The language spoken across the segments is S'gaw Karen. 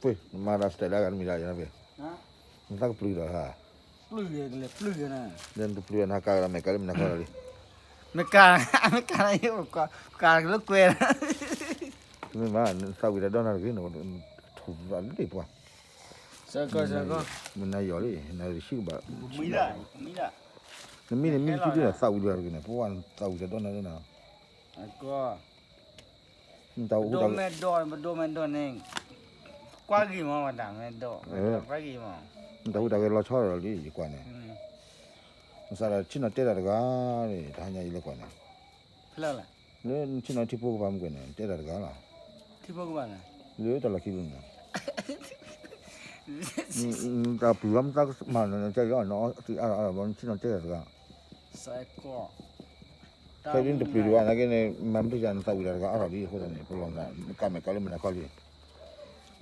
ပှ့ၤ နမၤတၢ်စတဲးလၢအဂၤတမံၤဒၣ်ယၤဖဲ, နသးကပျုၤဒီးဧါ, ပျုၤယဲကလဲၤပျုၤယဲနၤ, နတပျုၤဒီးနဟးကၤကဒီးမဲာ်ကၤလၢမနုၤခီလီၤလံ, မ့ၢ်ကၤ, မ့ၢ်ကၤ ကၤလၢကွဲၤ, တမ့ၢ်ဘၣ် နသးဝံၣ်တၢ်ဒီနၤတဂ့ၤ, ထူၣ်သးလံပှၤ, မနၤယီၤလံ နတဆံကဘၣ်, နမံနမံနစုဒုဒီးသးဝံၣ်တဂၤတဂ့ၤန့ၣ် ပဝဲနသးဝံၣ်တၢ်ဒီနၤလၢနၤ ပဒိၣ်မဲာ်ဒိၣ်န့ၣ် ကွၢ်ဂ့ၤမးဝဲဒၣ်မဲာ်ဒိၣ်, ကွၢ်ဂ့ၤမး, နတၢ်ဟူးတၢ်ဂဲၤလီၤဆီဒီးလံ ယကွၢ်န့ၣ်, နစးဒီးဆ့ၣ်နီၤတဲတၢ်တဂၤန့ၣ် တဟါညါအံၤလၢကွၢ်န့ၣ်, လၢဆ့ၣ်နီၤထံဖိကီၢ်ဖိမ့ၢ်ကွၢ်န့ၣ် တဲတၢ်တဂၤလီၤ, လၢတၢ်လီၢ်ခံဒၣ်န့ၣ် တၢ်ပျုၤလီၤမ့ၢ်သးမၤနၤန့ၣ် ကဲယီၤနီၤအီၣ်သံအါထီၣ်အါထီၣ်ဘျီ နဆ့ၣ်နီၤတဲတၢ်တဂၤ, ခဲဒ်နတပျုၤတဂၤနာ်က့န့ၣ် မၤမ့ၢ်တယၤနသးဝံၣ်တၢ်တဂၤအါထီၣ်လံအဃိသတးန့ၣ် ပလီၢ်နၤ နကၤမဲာ်ကၤလၢမနုၤခီလံ,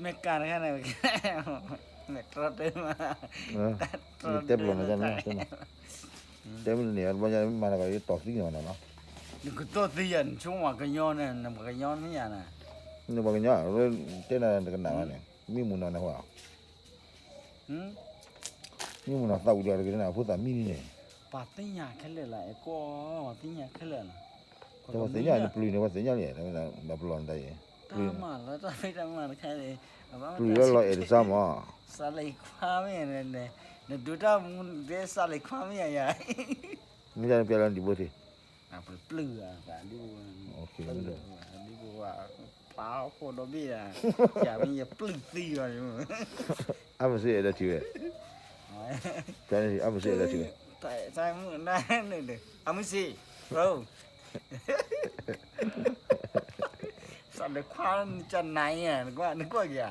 မဲာ်ကၤတဂၤန့ၣ် မဲာ်တြီတၢ်မး, တဲပလီၢ်နၤ တဲမ့ၢ်န့ၣ် တဘျီညါမၤတၢ်ကီး တီၢ်သံန့ၣ်မးနီၤ, နကတီၢ်သံယၤ နဆိကမိၣ်ကညီန့ၣ် နပှၤကညီမ့ၢ်ယၤန့ၣ်, နပှၤကညီ တဲနၤတကနၣ်ဘၣ်န့ၣ် မံမုာ်နီၤနဟူဧါ မံမုာ်နီၤသးဝံၣ်တဂၤတဂ့ၤန့ၣ် အဖိသၣ်မံန့ၣ်, ပှၤသ့ၣ်ညါခဲလၢာ်လီၤ အဲၣ်ကီၢ် ပှၤသ့ၣ်ညါခဲလၢာ်လီၤ, ပှၤသ့ၣ်ညါနပျုၤန့ၣ် ပှၤသ့ၣ်ညါလံ ဒီးပလီၢ်နတၢ်အံၤ, တၢ်မၤလၢတၢ်ဖံးတၢ်မၤတခါန့ၣ်, ပျုၤလၢလီၤအဲၣ်တစၢ်မး, စးလံခွါမ့ၢ်, နဒိးတၢ်မူတဲစးလံခွါမ့ၢ်ယၤယၤ, မ့ၢ်တၢ်နပျဲလၢနဒံးဘိတ့ၢ် ပျုၤဧါ, ဒံးဘိ, ဒံးဘိ, ပာ်ဟီၣ်ခိၣ်ဒီဘ့ၣ်ဧါ, ယမ့ၢ်ယပျုၤသံအီၤ, အါမစ့ၢ်အဲၣ်ဒိးထံၣ်ဝဲ, အါမစ့ၢ်အဲၣ်ဒိးထံၣ်ဝဲ, အါမစ့ၢ်, ဘြိ, စးလံခွါနကနၤအံၤ, နကွၢ်က့ၤဧါ